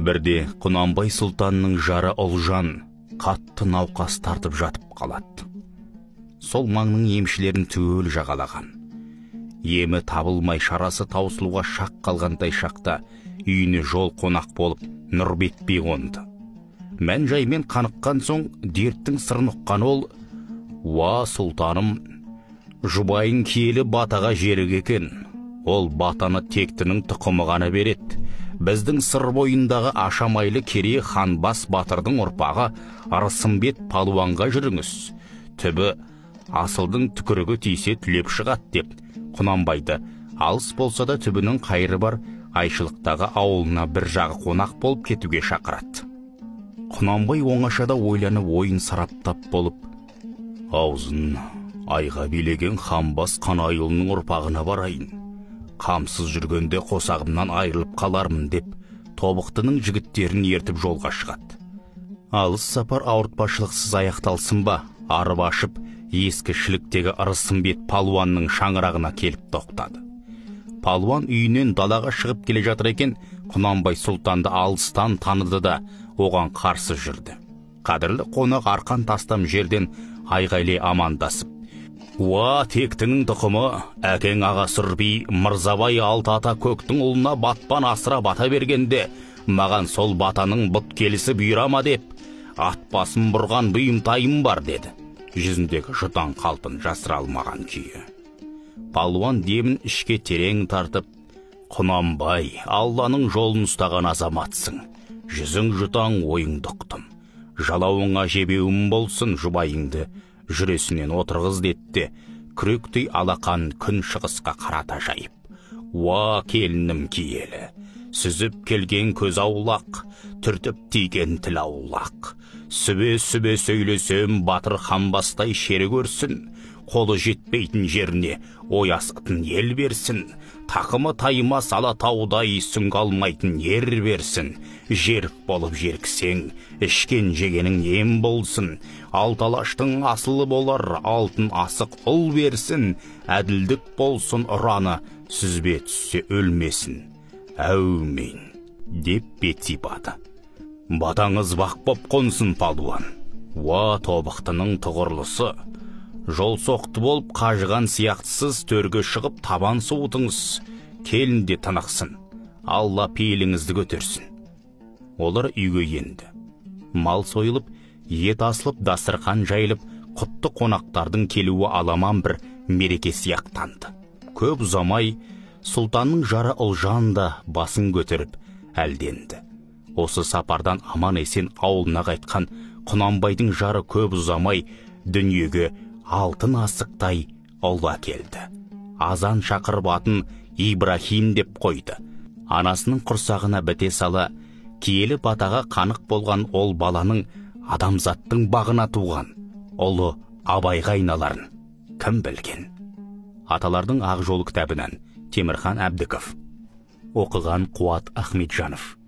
Бірде Құнанбай сұлтанның жары Ұлжан қатты науқас тартып жатып қалады. Сол маңның емшілерін түгел жағалаған. Емі табылмай шарасы таусылуға шақ қалғандай шақта үйіне жол қонақ болып Нұрбек би қонды. Мән жаймен қаныққан соң дерттің сырын ұққан ол: «Уа, сұлтаным, жұбайың киелі батаға жерік екен. Ол батаны тектінің тұқымы ғана береді. Біздің Сыр бойындағы ашамайлы Керей ханбас батырдың ұрпағы Ырысымбет палуанға жүріңіз. Түбі асылдың түкірігі тисе түлеп шығады», деп Құнанбайды алыс болса да түбінің қайыры бар айшылықтағы ауылына бір жағы қонақ болып кетуге шақырады. Құнанбай оңашада ойланып, ойын сараптап болып, «Аузын айға билеген ханбас Қанайұлының ұрпағына барайын. Қамсыз жүргенде қосағымнан айырылып қалармын», деп тобықтының жігіттерін ертіп жолға шығады. Алыс сапар ауыртпашылықсыз аяқталсын ба, арып ашып, ескі шіліктегі Ырысымбет палуанның шаңырағына келіп тоқтады. Палуан үйінен далаға шығып келе жатыр екен, Құнанбай сұлтанды алыстан таныды да оған қарсы жүрді. Қадірлі қонақ арқан тастам жерден айғайлай амандасып: «Уа, тектінің тұқымы, әкең аға Сұрби Мырзабай алты ата көктің ұлына батпан асыра бата бергенде, маған сол батаның бұт келісі бұйыра ма деп, ат басын бұрған бұйымтайым бар», деді. Жүзіндегі жұтаң қалпын жасыра алмаған күйі. Палуан демін ішке терең тартып: «Құнанбай, Алланың жолын ұстаған азаматсың. Жүзің жұтаң, ойыңды ұқтым. Жалауыңа жебеуім болсын, жұбайыңды жүресінен отырғыз», деді күректей алақан күн шығысқа қарата жайып. «Уа, келінім киелі, сүзіп келген көз аулақ, түртіп тиген тіл аулақ. Сүбе-сүбе сөйлесем, батыр ханбастай шері көрсін, қолы жетпейтін жеріне ой асатын ел берсін, тақымы таймас Алатаудай сүңгі алмайтын ер берсін, жерік болып жеркісең, ішкен жегенің ем болсын, алты алаштың асылы болар, алтын асық ұл берсін, әділдік болсын ұраны, сүзбе түссе өлмесін. Әумин», деп бет сипады. «Батаңыз бақ боп қонсын, палуан. Уа, тобықтының тұғырлысы, жол соқты болып қажыған сияқтысыз, төрге шығып табан суытыңыз, келін де тынықсын, Алла пейіліңізді көтерсін». Олар үйге енді. Мал сойылып, ет асылып, дастархан жайылып, құтты қонақтардың келуі аламан бір мереке сияқтанды. Көп ұзамай сұлтанның жары Ұлжан да басын көтеріп әлденді. Осы сапардан аман есен ауылына қайтқан Құнанбайдың жары көп ұзамай дүниеге алтын асықтай ұл әкелді. Азан шақырып атын Ибрахим деп қойды. Анасының құрсағына біте сала киелі батаға қанық болған ол баланың адамзаттың бағына туған ұлы Абайға айналарын кім білген? Аталардың ақ жолы кітабынан Темірхан Әбдіков. Оқыған Қуат Ахметжанов.